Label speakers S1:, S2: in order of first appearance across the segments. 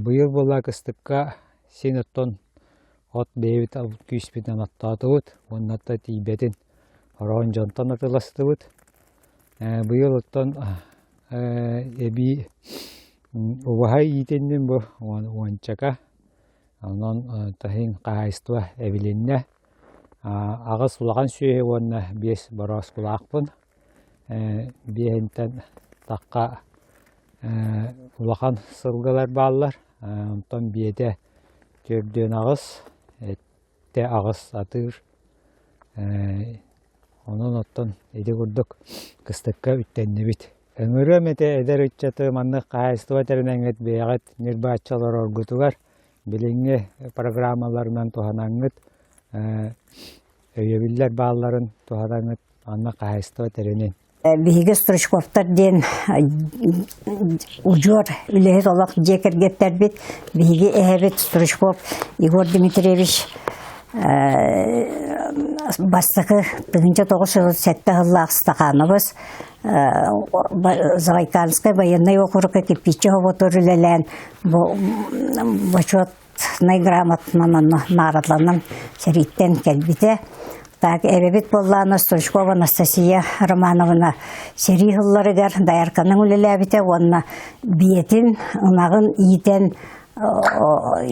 S1: Быйыл буолла кыстыкка син оттон от бэйэбит күүспүтүнэн оттоотубут уонна да тиийбэтин ороон дьонтон атыыластыбыт. Быйыл оттон эбии убаһа иитинним бу уончака. Онон таһын хаһаайыстыба эбилиннэ. Аҕыс улахан сүөһү уонна биэс борооскулаахпын. Биэһинтэн тахха улахан сылгылар бааллар. Онтон биэтэ 48, эттэ аҕыс атыыр. Онон оттон ити курдук кыстыкка үктэннибит. Ыҥырыам этэ эдэр ыччаты маннык хаһаайыстыба тэринэҥҥит бэйэҕит ньир-бааччы олороргутугар билиҥҥи программаларынан туһанаҥҥыт өйөбүллэр баалларын туһанаҥҥыт манна хаһаайыстыба тэринин.
S2: Биһиги Стручковтар диэн удьуор үлэһит олох дьиэ кэргэттэрбит. Биһиги эһэбит Стручков Егор Дмитриевич бастакы 1907 сыллаах Стахановос Забайкальскай военнай округка кирпииччэ хоботугар үлэлээн бу бочуотунай грамотанан онно наарадланан сэрииттэн кэлбитэ. Так эбэбит буоллаана Стручкова Анастасия Романовна сэрии сылларыгар доярканан үлэлээбитэ уонна биэтин, ынаҕын иитэн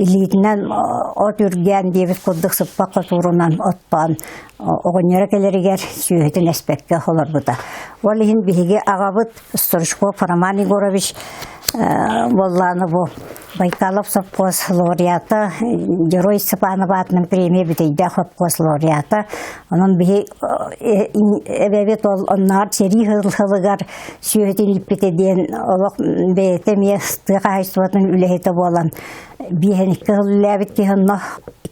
S2: илиитинэн от үргээн диэбит курдук сыппах хотуурунан оттоон оҕонньоро кэлэригэр сүөһүтүн эспэккэ олорбута. Ол иһин биһиги аҕабыт Стручков Роман Егорович буоллаана бу Байкалов сопхуос лауреата, Герой Степанов аатынан премия бүтэйдээх сопхуос лауреата. Онон биһи эбэбит ол оннооҕор сэрии сылыгар сүөһүтүн ииппитэ диэн олох бэйэтэ эмиэ тыа хаһаайыстыбатын үлэһитэ буолан биэһэн икки сыл үлэлээбит киһи онно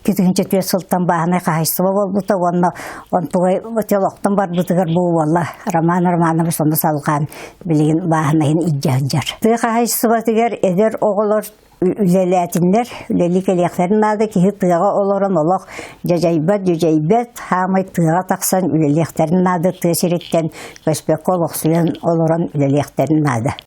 S2: 2004 сылтан бааһынай хаһаайыстыба буолбута уонна онтугай олохтон барбытыгар бу буолла Роман Романович онно салҕаан билигин бааһынайын илдьэ сылдьар. Тыа хаһаайыстыбатыгар эдэр оҕолор үлэлээтиннэр, үлэлии кэлиэхтэрин наада киһи тыаҕа олорон олох дьадьайбат, дьүдьэйбэт, хаамай тыаҕа тахсан үлэлиэхтэрин наада, тыа сириттэн көспөккө олохсуйан олорон үлэлиэхтэрин наада.